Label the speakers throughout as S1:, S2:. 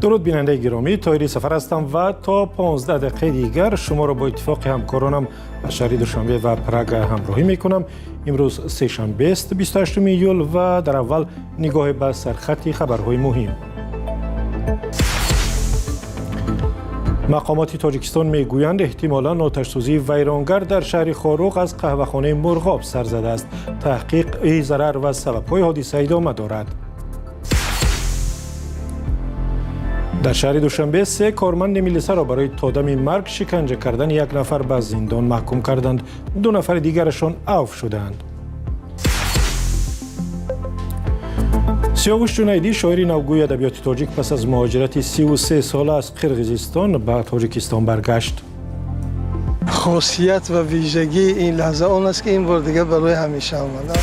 S1: Дуруд, бинандаи гиромӣ, Тоҳири Сафар ҳастам ва то 15 дақиқаи дигар шуморо бо иттифоқи ҳамкоронам аз шаҳри Душанбе ва Прага ҳамроҳӣ мекунам. Имрӯз сешанбест, 28 июл, ва дар аввал нигоҳе ба сархати хабарҳои муҳим. Мақомоти Тоҷикистон мегӯянд, эҳтимолан оташсӯзии вайронгар дар шаҳри Хоруғ аз қаҳвахонаи Мурғоб сар задааст. Таҳқиқи зарар ва сабабҳои ҳодиса идома дорад. Дар шаҳри Душанбе се корманди милисаро барои то дами марг шиканҷа кардани як нафар ба зиндон маҳкум карданд. Ду нафари дигарашон авф шудаанд. Сиёвуш Ҷунайдӣ, шоири навгӯи адабиёти тоҷик, пас аз муҳоҷирати 33 сола аз Қирғизистон ба Тоҷикистон баргашт.
S2: Хосият ва вижагии ин лаҳза он аст, ки ин бор дигар барои ҳамеша омадам.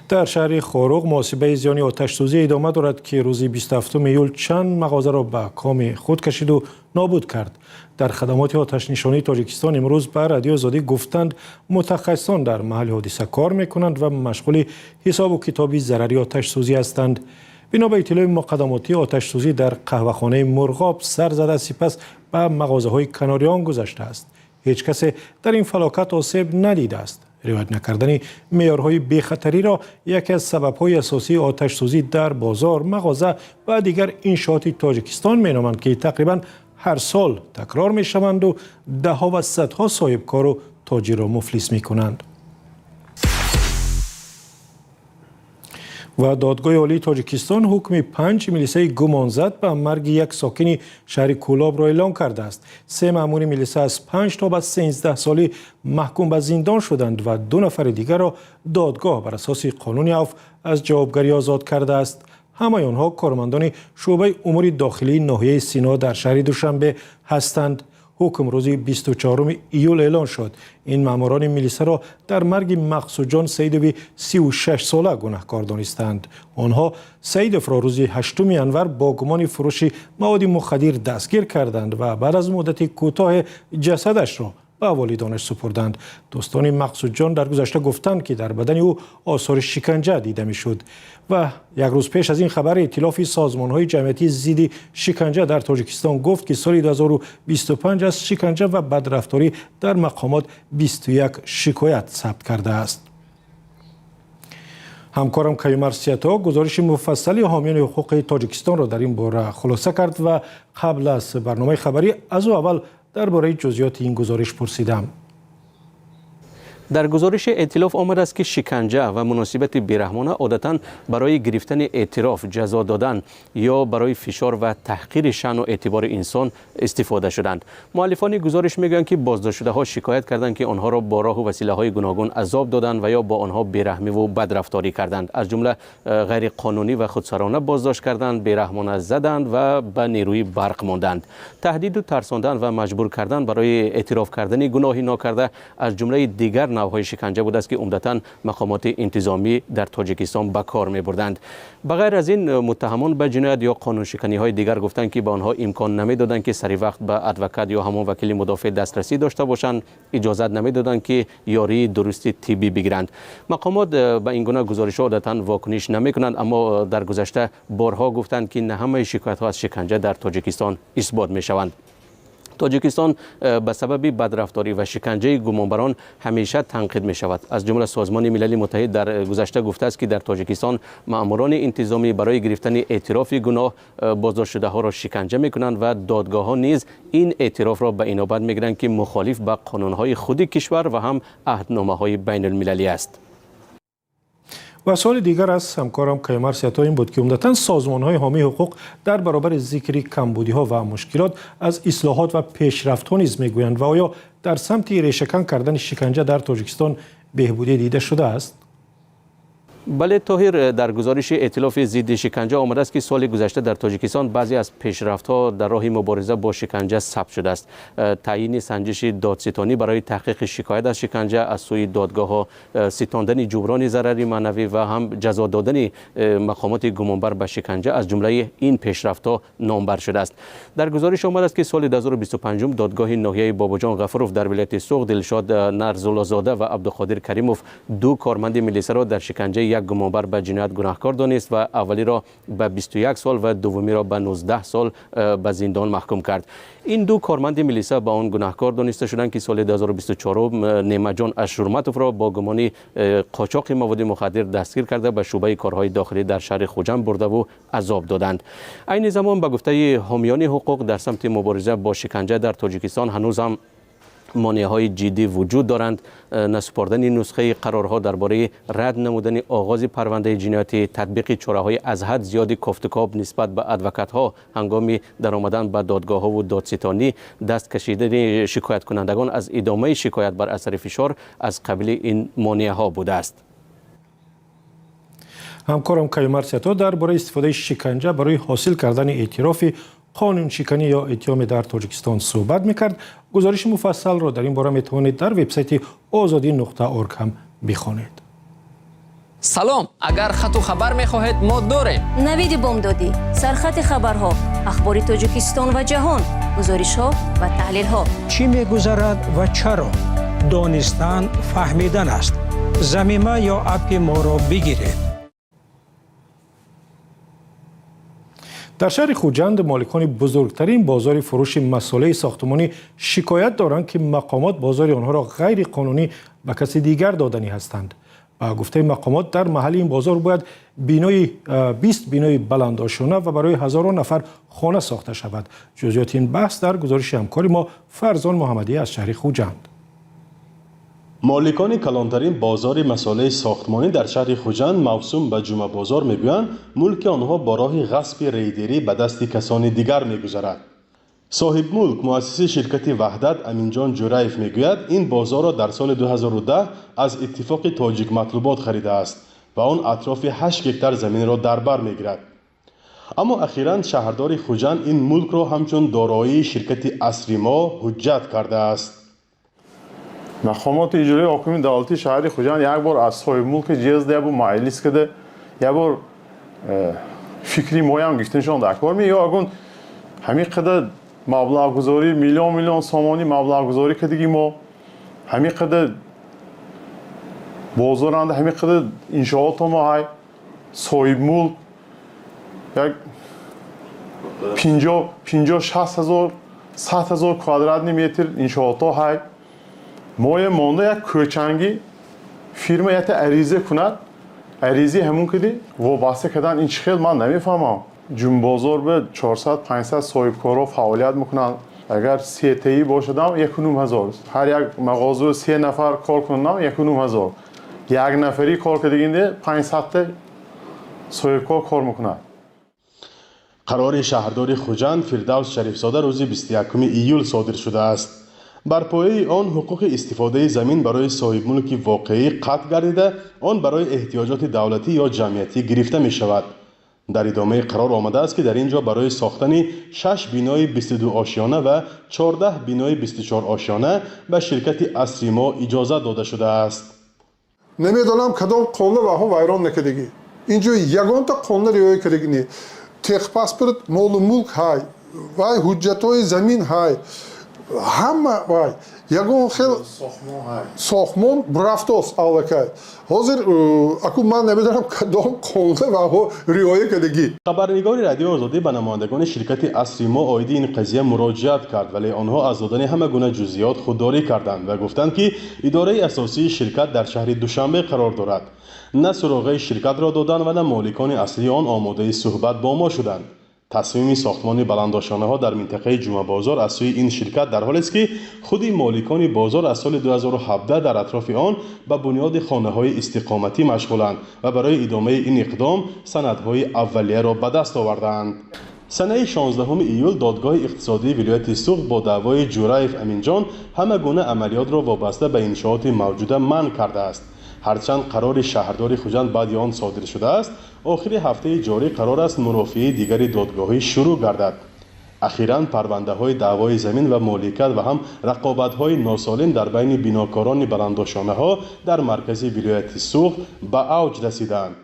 S1: Дар шаҳри Хоруғ муҳосибаи зиёни оташсӯзӣ идома дорад, ки рӯзи 27 июл чанд мағозаро ба коми худ кашиду нобуд кард. Дар хадамоти оташнишонии Тоҷикистон имрӯз ба Радиои Озодӣ гуфтанд, мутахассисон дар маҳалли ҳодиса кор мекунанд ва машғули ҳисобу китоби зарари оташсӯзӣ ҳастанд. Бино ба иттилои муқаддамотӣ, оташсӯзӣ дар қаҳвахонаи Мурғоб сар зада, сипас ба мағозаҳои канори он гузаштааст. Ҳеҷ касе дар ин фалокат осеб надидааст. Риоят накардани меъёрҳои бехатариро яке аз сабабҳои асосии оташсӯзӣ дар бозор, мағоза ва дигар иншооти Тоҷикистон меноманд, ки тақрибан ҳар сол такрор мешаванду даҳҳо ва садҳо соҳибкору тоҷирро муфлис мекунанд. Ва Додгоҳи Олии Тоҷикистон ҳукми панҷ милисаи гумонзад ба марги як сокини шаҳри Кӯлобро эълон кардааст. Се маъмури милиса аз 5 то ба 13 солӣ маҳкум ба зиндон шуданд ва ду нафари дигарро додгоҳ бар асоси қонуни авф аз ҷавобгарӣ озод кардааст. Ҳамаи онҳо кормандони шӯъбаи умури дохилии ноҳияи Сино дар шаҳри Душанбе ҳастанд. Ҳукм рӯзи 24 июл эълон шуд. Ин маъмурони милисаро дар марги Мақсудҷон Саидови 36 сола гунаҳкор донистанд. Онҳо Саидовро рӯзи 8 январ бо гумони фурӯши маводи мухаддир дастгир карданд ва баъд аз муддати кӯтоҳе ҷасадашро ба волидонаш супурданд. Дӯстони Мақсудҷон дар гузашта гуфтанд, ки дар бадани ӯ осори шиканҷа дида мешуд. Ва як рӯз пеш аз ин хабар Иттилофи созмонҳои ҷамъиятии зидди шиканҷа дар Тоҷикистон гуфт, ки соли 2025 аз шиканҷа ва бадрафторӣ дар мақомот 21 шикоят сабт кардааст. Ҳамкорам Каюмар Сиято гузориши муфассали ҳомиёни ҳуқуқи Тоҷикистонро дар ин бора хулоса кард ва қабл аз барномаи хабарӣ аз ӯ аввал дар бораи ҷузъиёти ин гузориш пурсидам.
S3: Дар гузориши эътилоф омадааст, ки шиканҷа ва муносибати бераҳмона одатан барои гирифтани эътироф, ҷазо додан ё барои фишор ва таҳқири шаъну эътибори инсон истифода шуданд. Муаллифони гузориш мегӯянд, ки боздоштшудаҳо шикоят карданд, ки онҳоро бо роҳу василаҳои гуногун азоб доданд ва ё бо онҳо бераҳмиву бадрафторӣ карданд, аз ҷумла ғайриқонунӣ ва худсарона боздошт карданд, бераҳмона заданд ва ба нерӯи барқ монданд. Таҳдиду тарсондан ва маҷбур кардан барои эътироф кардани гуноҳи нокарда аз ҷумлаи дигар навъҳои шиканҷа будааст, ки умдатан мақомоти интизомӣ дар Тоҷикистон ба кор мебурданд. Ба ғайр аз ин, муттаҳамон ба ҷиноят ё қонуншиканиҳои дигар гуфтанд, ки ба онҳо имкон намедоданд, ки сари вақт ба адвокат ё ҳамон вакили мудофеъ дастрасӣ дошта бошанд, иҷозат намедоданд, ки ёрии дурусти тиббӣ бигиранд. Мақомот ба ин гуна гузоришҳо одатан вокуниш намекунанд, аммо дар гузашта борҳо гуфтанд, ки на ҳамаи шикоятҳо аз шиканҷа дар Тоҷикистон исбот мешаванд. Тоҷикистон ба сабаби бадрафторӣ ва шиканҷаи гумонбарон ҳамеша танқид мешавад. Аз ҷумла Созмони Милали Муттаҳид дар гузашта гуфтааст, ки дар Тоҷикистон маъмурони интизомӣ барои гирифтани эътирофи гуноҳ боздоштшудаҳоро шиканҷа мекунанд ва додгоҳҳо низ ин эътирофро ба инобат мегиранд, ки мухолиф ба қонунҳои худи кишвар ва ҳам аҳдномаҳои байнулмилалӣ аст.
S1: Ва суоли дигар аз ҳамкорам Каюмар Сиято ин буд, ки умдатан созмонҳои ҳомии ҳуқуқ дар баробари зикри камбудиҳо ва мушкилот аз ислоҳот ва пешрафтҳо низ мегӯянд ва оё дар самти решакан кардани шиканҷа дар Тоҷикистон беҳбудӣ дида шудааст?
S3: Бале, Тоҳир, дар гузориши эътилофи зидди шиканҷа омадааст, ки соли гузашта дар Тоҷикистон баъзе аз пешрафтҳо дар роҳи мубориза бо шиканҷа сабт шудааст. Таъйини санҷиши додситонӣ барои таҳқиқи шикоят аз шиканҷа аз сӯи додгоҳҳо, ситондани ҷуброни зарари маънавӣ ва ҳам ҷазо додани мақомоти гумонбар ба шиканҷа аз ҷумлаи ин пешрафтҳо номбар шудааст. Дар гузориш омадааст, ки соли 2025 додгоҳи ноҳияи Бобоҷон Ғафуров дар вилояти Суғд Дилшод Нарзуллозода ва Абдуқодир Каримов, ду корманди милисаро дар шиканҷаи як гумонбар ба ҷиноят гунаҳкор донист ва аввалиро ба 21 сол ва дуввумиро ба 19 сол ба зиндон маҳкум кард. Ин ду корманди милиса ба он гунаҳкор дониста шуданд, ки соли 2024 Неъматҷон Ашурматовро бо гумони қочоқи маводи мухаддир дастгир карда, ба шӯъбаи корҳои дохилӣ дар шаҳри Хуҷанд бурдаву азоб доданд. Айни замон, ба гуфтаи ҳомиёни ҳуқуқ, дар самти мубориза бо шиканҷа дар Тоҷикистон ҳанӯз ҳам монеаҳои ҷиддӣ вуҷуд доранд. Насупордани нусхаи қарорҳо дар бораи рад намудани оғози парвандаи ҷиноятӣ, татбиқи чораҳои аз ҳад зиёди кофтукоб нисбат ба адвокатҳо ҳангоми даромадан ба додгоҳҳову додситонӣ, даст кашидани шикояткунандагон аз идомаи шикоят бар асари фишор аз қабили ин монеаҳо будааст.
S1: Ҳамкорам Каюмарс Ато дар бораи истифодаи шиканҷа барои ҳосил кардани эътирофи қонуншиканӣ ё иттиҳоме дар Тоҷикистон суҳбат мекард. Гузориши муфассалро дар ин бора метавонед дар вебсайти озодӣ.орг ҳам бихонед.
S4: Салом, агар хату хабар мехоҳед, мо дорем.
S5: Навиди бомдодӣ, сархати хабарҳо, ахбори Тоҷикистон ва ҷаҳон, гузоришҳо ва таҳлилҳо.
S6: Чӣ мегузарад ва чаро? Донистан фаҳмидан аст. Замима ё аппи моро бигиред.
S1: Дар шаҳри Хуҷанд моликони бузургтарин бозори фурӯши масолеҳи сохтмонӣ шикоят доранд, ки мақомот бозори онҳоро ғайриқонунӣ ба каси дигар доданӣ ҳастанд. Ба гуфтаи мақомот, дар маҳалли ин бозор бояд бинои 20 бинои баландошёна ва барои ҳазорон нафар хона сохта шавад. Ҷузъиёти ин баҳс дар гузориши ҳамкори мо Фарзон Муҳаммадӣ аз шаҳри Хуҷанд.
S7: Моликони калонтарин бозори масолеҳи сохтмонӣ дар шаҳри Хуҷанд, мавсум ба Ҷумъабозор, мегӯянд, мулки онҳо бо роҳи ғасби рейдерӣ ба дасти касони дигар мегузарад. Соҳибмулк, муассиси ширкати «Ваҳдат» Аминҷон Ҷураев мегӯяд, ин бозорро дар соли 2010 аз иттифоқи «Тоҷикматлубот» харидааст ва он атрофи 8 гектар заминро дар бар мегирад. Аммо ахиран шаҳрдори Хуҷанд ин мулкро ҳамчун дороии ширкати «Асри мо» ҳуҷҷат кардааст.
S8: Мақомоти иҷроии ҳокими давлатии шаҳри Хуҷанд як бор аз соҳибмулки ҷезда, як бор маҷлис када, як бор фикри моям гирифтаншон дар кор ме, ё агун ҳамин қадар маблағгузорӣ, миллион миллион сомонӣ маблағгузорӣ кардагӣ мо, ҳамин қадар бозоранда, ҳамин қадар иншоото мо ҳай, соҳибмулк як 50, 60 ҳазор, 100 ҳазор квадратный метр иншоото ҳай, моя монда як кӯчангӣ фирма якта ариза кунад, аризаи ҳамун киди вобаста кардан, ин чӣ хел, ман намефаҳмам. Ҷумбозор ба 400, 500 соҳибкорҳо фаъолият мекунанд. Агар сетаӣ бошадам, 1500, ҳар як мағоза се нафар кор кунам, 1500, як нафарӣ кор кардагинде 500-та соҳибкор кор мекунад.
S7: Қарори шаҳрдори Хуҷанд Фирдавс Шарифзода рӯзи 21 июл содир шудааст. Бар пояи он ҳуқуқи истифодаи замин барои соҳибмулки воқеӣ қатъ гардида, он барои эҳтиёҷоти давлатӣ ё ҷамъиятӣ гирифта мешавад. Дар идомаи қарор омадааст, ки дар ин ҷо барои сохтани шаш бинои 22 ошёна ва 14 бинои 24 ошёна ба ширкати «Асри мо» иҷозат дода шудааст.
S9: Намедонам, кадом қонун ваҳо вайрон накардагӣ. Инҷо ягонта қонун риоя кардагӣ не. Техпаспорт молу мулк ҳай, вай ҳуҷҷатҳои замин ҳай, ҳама вай, ягон хел сохтмон рафтост аллакай. Ҳозир аку ман намедонам, кадом қонун ваҳо риоя кардагӣ.
S7: Хабарнигори Радиои Озодӣ ба намояндагони ширкати «Асри мо» оиди ин қазия муроҷиат кард, вале онҳо аз додани ҳама гуна ҷузъиёт худдорӣ карданд ва гуфтанд, ки идораи асосии ширкат дар шаҳри Душанбе қарор дорад. На суроғаи ширкатро доданд ва на моликони аслии он омодаи суҳбат бо мо шуданд. Тасмими сохтмони баландошонаҳо дар минтақаи Ҷумъабозор аз сӯи ин ширкат дар ҳолест, ки худи моликони бозор аз соли 2017 дар атрофи он ба бунёди хонаҳои истиқоматӣ машғуланд ва барои идомаи ин иқдом санадҳои аввалияро ба даст овардаанд. Санаи 16 июл додгоҳи иқтисодии вилояти Суғд бо даъвои Ҷураев Аминҷон ҳама гуна амалиётро вобаста ба иншооти мавҷуда манъ кардааст. Ҳарчанд қарори шаҳрдори Хуҷанд баъди он содир шудааст, охири ҳафтаи ҷорӣ қарор аст мурофиаи дигари додгоҳӣ шурӯъ гардад. Ахиран парвандаҳои даъвои замин ва моликият ва ҳам рақобатҳои носолим дар байни бинокорони баландошонаҳо дар маркази вилояти Суғд ба авҷ расидаанд.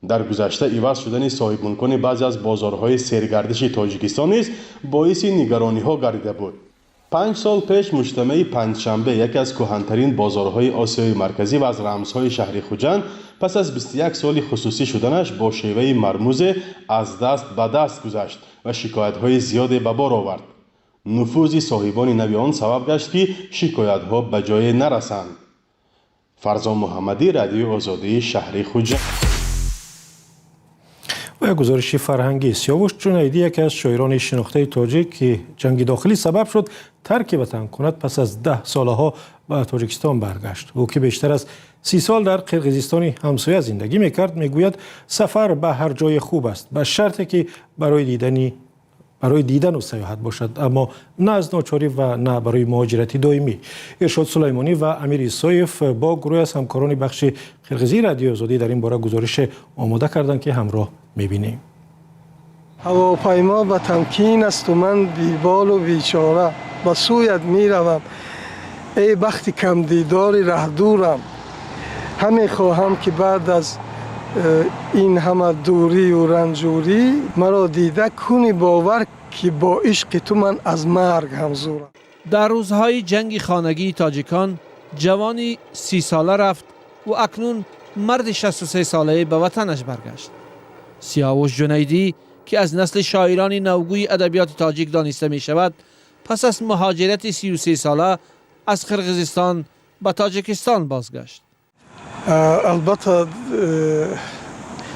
S7: Дар гузашта иваз шудани соҳибмулкони баъзе аз бозорҳои сергардиши Тоҷикистон низ боиси нигарониҳо гардида буд. 5 сол пеш муҷтамаи Панҷшанбе, яке аз кӯҳантарин бозорҳои Осиёи Марказӣ ва аз рамзҳои шаҳри Хуҷанд, пас аз 21 соли хусусӣ шуданаш бо шеваи мармузе аз даст ба даст гузашт ва шикоятҳои зиёде ба бор овард. Нуфузи соҳибони нави он сабаб гашт, ки шикоятҳо ба ҷое нарасанд. Фарзон Муҳаммадӣ, Радиои Озодӣ, шаҳри Хуҷанд.
S1: Ва як гузориши фарҳангӣ. Сиёвуш Ҷунайдӣ, яке аз шоирони шинохтаи тоҷик, ки ҷанги дохилӣ сабаб шуд тарки ватан кунад, пас аз 10 солаҳо ба Тоҷикистон баргашт. Ӯ, ки бештар аз 30 сол дар Қирғизистони ҳамсоя зиндагӣ мекард, мегӯяд, сафар ба ҳар ҷое хуб аст, ба шарте ки барои дидану сайёҳат бошад, аммо на аз ночорӣ ва на барои муҳоҷирати доимӣ. Иршод Сулаймонӣ ва Амир Исоев бо гурӯҳе аз ҳамкорони бахши қирғизии Радиои Озодӣ дар ин бора гузорише омода карданд, ки ҳамроҳ мебинем.
S2: Ҳавопаймо ба тамкин асту ман беболу бечора ба сӯят меравам. Эй бахти камдидори раҳдурам, ҳаме хоҳам, ки баъд аз ин ҳама дурию ранҷурӣ маро дида куни бовар, ки бо ишқи ту ман аз марг ҳам зурам.
S10: Дар рӯзҳои ҷанги хонагии тоҷикон ҷавони 30сола рафт ва акнун марди 63солае ба ватанаш баргашт. Сиёвуш Ҷунайдӣ, ки аз насли шоирони навгӯи адабиёти тоҷик дониста мешавад, пас аз муҳоҷирати 33сола аз Қирғизистон ба Тоҷикистон бозгашт.
S2: Албатта,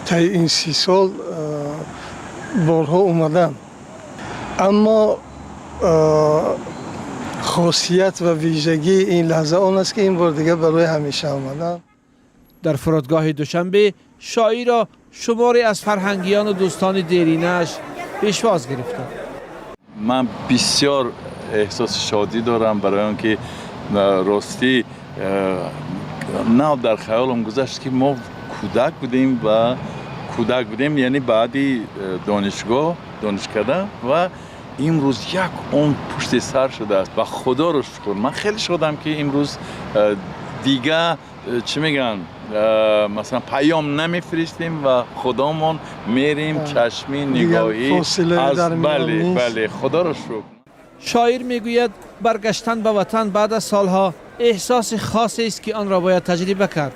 S2: таи ин 30 сол борҳо омадам, аммо хосият ва вижагии ин лаҳза он аст, ки ин бор дигар барои ҳамеша омадам.
S10: Дар фурудгоҳи Душанбе шоирро шуморе аз фарҳангиёну дӯстони деринааш пешвоз гирифтанд.
S11: Ман бисёр эҳсоси шодӣ дорам, барои он ки ростӣ нав дар хаёлам гузашт, ки мо кӯдак будем ва кӯдак будем, яъне баъди донишгоҳ, донишкада, ва имрӯз як умр пушти сар шудааст ва худоро шукр, ман хеле шодам, ки имрӯз дига чӣ мегӯянд, масалан, паём намефиристем ва худомон мерем, чашмӣ нигоҳӣ. Бале, бале, худоро шукр.
S10: Шоир мегӯяд, баргаштан ба ватан баъд аз солҳо эҳсоси хосест, ки онро бояд таҷриба кард,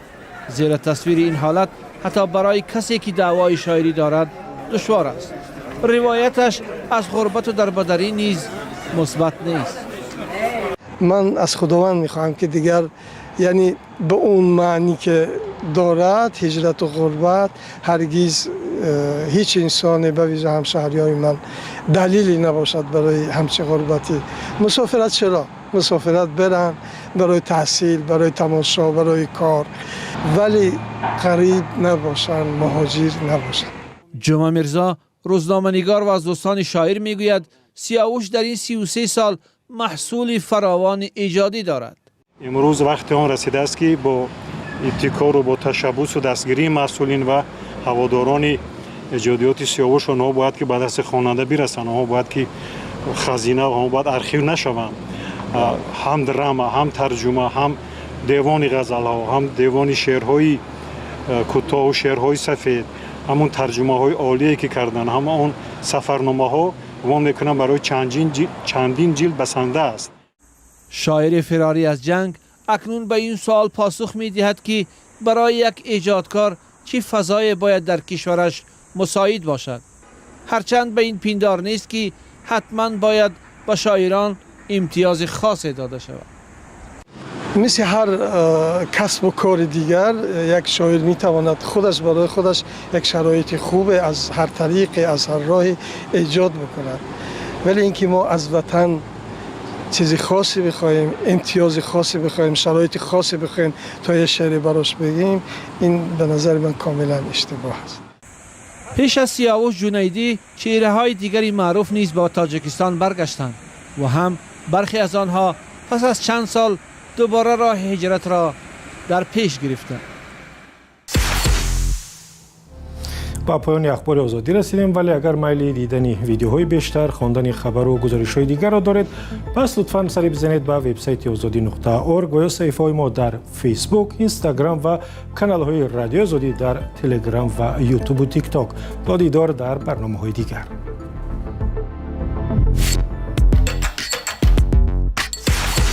S10: зеро тасвири ин ҳолат ҳатто барои касе, ки даъвои шоирӣ дорад, душвор аст. Ривояташ аз ғурбату дарбадарӣ низ мусбат нест.
S2: Ман аз Худованд мехоҳам, ки дигар, яъне ба он маънӣ, ки дорад ҳиҷрату ғурбат, ҳаргиз ҳеҷ инсоне, ба вижа ҳамшаҳриёни ман, далеле набошад барои ҳамчи ғурбатӣ. Мусофират чаро? Мусофират баранд барои таҳсил, барои тамошо, барои кор, вале ғариб набошанд, муҳоҷир набошанд.
S10: Ҷума Мирзо, рӯзноманигор ва аз дӯстони шоир, мегӯяд, Сиёвуш дар ин 33 сол маҳсули фаровони эҷодӣ дорад.
S12: Имрӯз вақти он расидааст, ки бо ибтикору бо ташаббусу дастгирии масъулин ва ҳаводорони эҷодиёти Сиёвуш онҳо бояд ки ба дасти хонанда бирасанд, онҳо бояд ки хазина, онҳо бояд архив нашаванд. Ҳам драма, ҳам тарҷума, ҳам девони ғазалҳо, ҳам девони шеърҳои кӯтоҳу шеърҳои сафед, ҳамон тарҷумаҳои олие, ки карданд, ҳама он сафарномаҳо, гумон мекунам, барои чандин ҷилд басанда аст.
S10: Шоири фирорӣ аз ҷанг акнун ба ин суол посух медиҳад, ки барои як эҷодкор чӣ фазое бояд дар кишвараш мусоид бошад, ҳарчанд ба ин пиндор нест, ки ҳатман бояд ба шоирон имтиёзи хосе дода шавад.
S2: Мисли ҳар касбу кори дигар, як шоир метавонад худаш барои худаш як шароити хубе аз ҳар тариқе, аз ҳар роҳе эҷод бикунад. Вале инки мо аз ватан чизи хосе бихоҳем, имтиёзи хосе бихоҳем, шароити хосе бихоҳем, то як шеъре барош бигем, ин ба назари ман комилан иштибоҳ аст.
S10: Пеш аз Сиёвуш Ҷунайдӣ чеҳраҳои дигари маъруф низ ба Тоҷикистон баргаштанд ва ҳам бархе аз онҳо пас аз чанд сол дубора роҳи ҳиҷратро дар пеш гирифтанд.
S1: Ба поёни Ахбори Озодӣ расидем, вале агар майли дидани видеоҳои бештар, хондани хабару гузоришҳои дигарро доред, пас лутфан сари бизанед ба вебсайти озодӣ.org ва ё саҳифаҳои мо дар Фейсбук, Инстаграм ва каналҳои Радиои Озодӣ дар Телеграм ва Ютубу Тикток. То дидор дар барномаҳои дигар.